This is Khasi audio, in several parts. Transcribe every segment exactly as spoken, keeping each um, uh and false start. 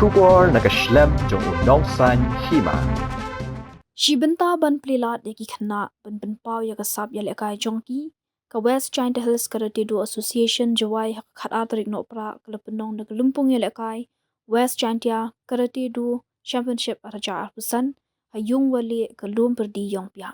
Khubor na ka shlem jong u nongsaiñ hima. Shi bynta ban plie lad ïa ki khynnah ban pynpaw ïa ka sap ïalehkai jong ki, ka West Jaintia Hills Karate Do Association, Jowai, ha ka khatar tarik Nohprah ka la pynlong da ka lympung ïalehkai West Jaintia Karate Do Championship ar hajar arphew san ha Ïungwaleh, ka Lum Pyrdi, Ïongpiah.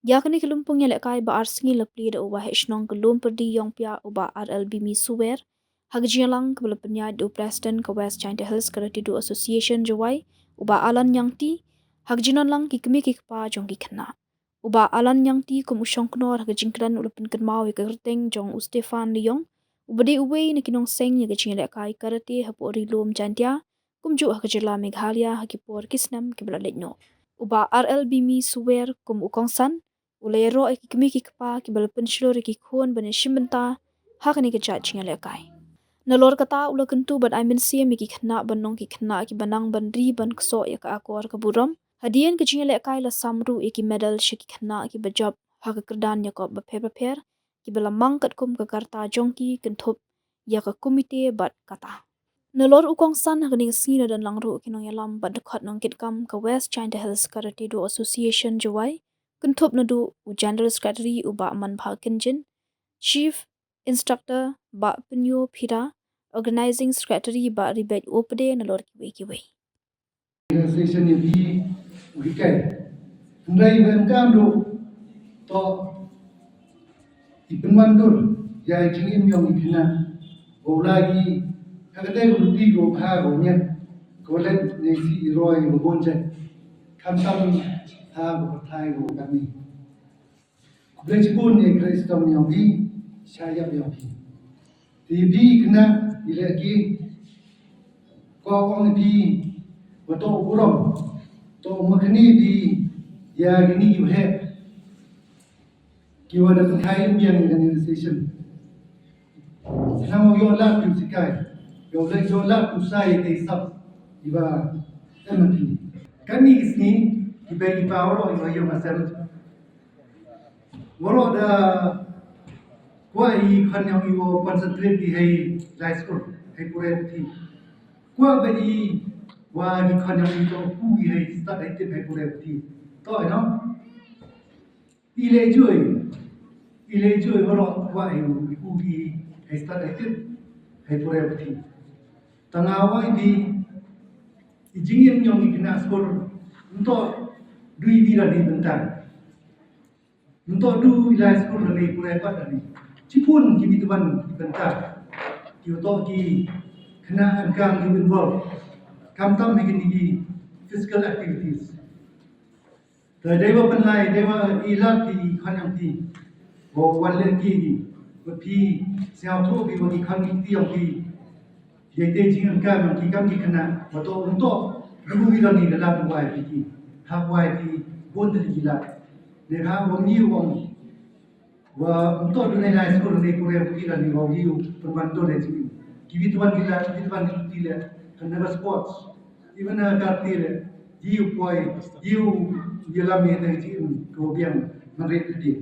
Ïa kane ka lympung ïalehkai ba ar sngi la plie da u Waheh Shnong ka Lum Pyrdi, Ïongpiah, u Bah R L Bimi Suwer, ha ka jingïalang kaba la pynïaid da u President ka West Jaintia Hills Karate Do Association, Jowai, u Bah Alan Ñiangti, ha ka jingdon lang ki kmie ki kpa jong ki khynnah. U Bah Alan Ñiangti kum u shongknor ha ka jingkren u la pynkynmaw ïa ka kyrteng jong u Stefan Riong, uba dei uwei na ki nongseng ïa ka jingïalehkai karate hapoh Ri Lum Jaintia, kumjuh ha ka jylla Meghalaya ha ki por ki snem kiba la leit noh. U Bah R L Bimi Suwer kum u kongsan u la ïaroh ïa ki kmie ki kpa kiba la pynshlur ïa ki khun ban ïashim bynta ha kane ka jait jingïalehkai. Nalor kata u la kyntu bad ai mynsiem ïa ki khynnah ban long ki khynnah kiba nang ban ri ban ksoh ïa ka akor ka burom. Hadien ka jingïalehkai la sam ruh ïa ki medal sha ki khynnah kiba jop ha ka kyrdan ïakop bapher bapher kiba la mang katkum ka karta jong ki kynthup ïa ka komite bad kata. Nalor u kongsan ha kane ka sngi la don lang ruh ki nongïalam bad dkhot nongkitkam ka West Jaintia Hills Karate Do Association, Jowai, kynthup naduh u General Secretary u Bah Manbha Kynjin, Chief Instructor Bah Pynïo Phira, Organizing Secretary Bah Ribet Opde, nalor kiwei kiwei. Organization ïa phi u hikai. Hynrei ba em kam dei to i pynwandur ïa i jingim yong i khynnah. Ba u la i ha ka dei u ruti ko bha ko miat ko let ne si i roi ko bon jait. Khamtam ha ko pathai ko kami. Khublei shibun ïa i Khristong yong phi, sha ïap yong phi. Te phi khynnah, i leh ki, ko ong phi, ba to u burom, to u makni phi, ïa kini ki waheh. Ki wa da pynkhai biang ïa kani ka session. Nang ïoh lad phi u sikai, ïoh lad, ïoh lad phi u sai ïa ki sap, i ba em phi. Kani ki sngi, ki bei ki pa waroh, i wa ïoh ngasem. Waroh da kwah i khon yong i wa concentrate i hei lai skul, hei pule puthi. Kwah ba i wa i khon yong i to ku i hei stad hei tip hei pule puthi. To i no. I leh joi. I leh joi waroh kwah i ku i hei stad hei tip hei pule puthi. Tang nga ong i phi i jingim yong i khynnah skul. Nto dui di da di bentang. Nto du i lai skul lane pule pat lane. Chipun ki bit wan ki bynta. Ki to ki khynnah em kam ki involve. Khamtam hi kini ki physical activities. Te dei wa pynlai, dei wa i lad ki khon yong phi. Wa wan leh ki ki. Wa phi sngewthuh phi wa ki khon ki kti yong phi. Ïa te jingem kam yong ki kam ki khynnah, wa to, wa to, ruh wi don ni ka lad wai phi ki, hap wai phi bun te ki lad. Ne ka wa mi wong, wa to du ne lai skul ne pule phi ki lad ni wa wi u pynwan to ne jingem. Ki wi tuan ki lad, ki wi tuan ki lad, kan ne ba sports. Even a karate le, wi u poi, wi u ïalam ne te jingem, ko biang, man re te.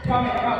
Out.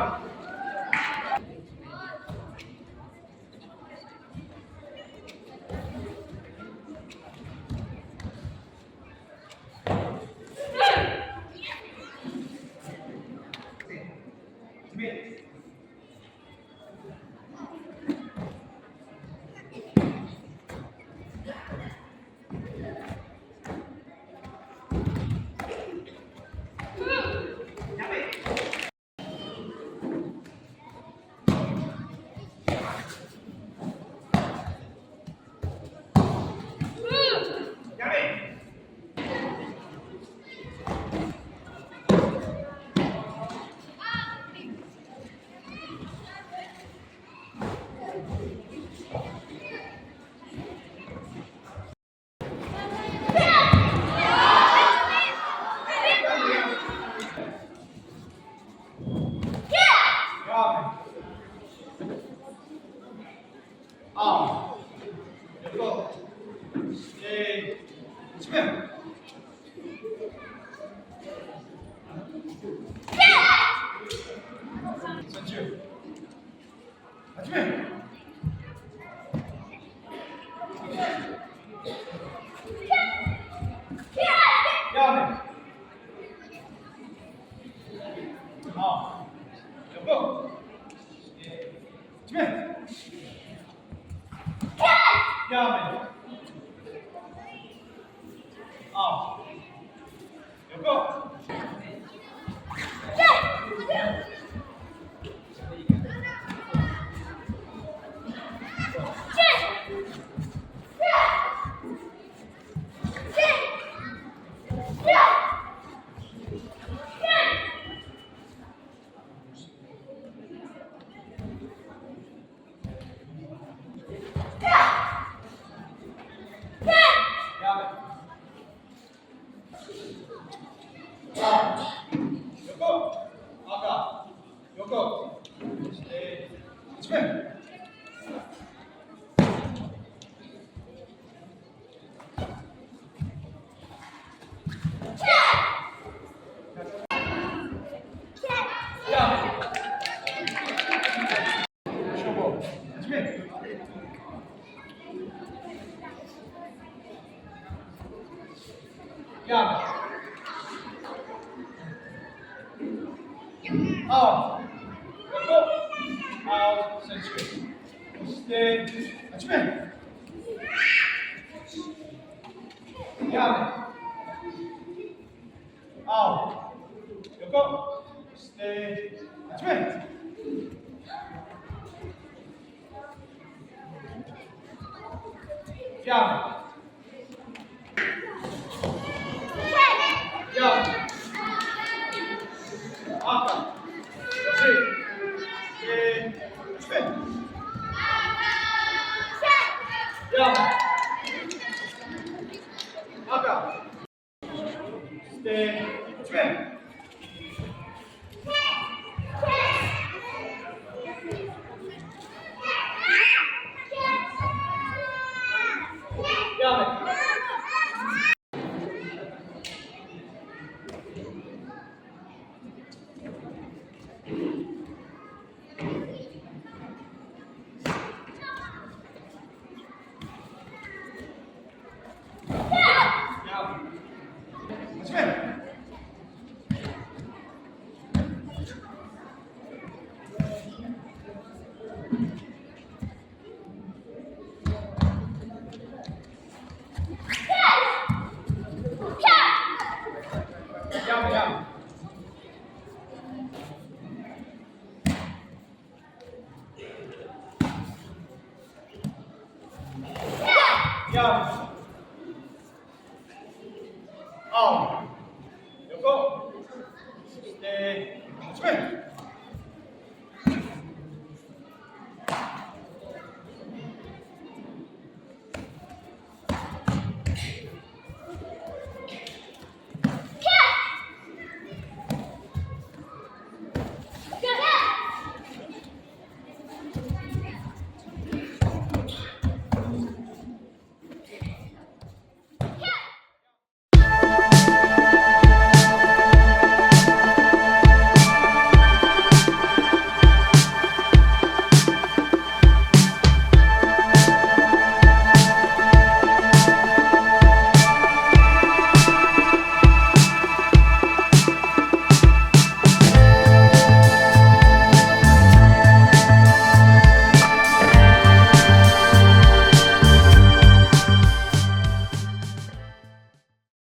Out. Century. Stay. Achievement. Out. Stay. Achievement. Stay.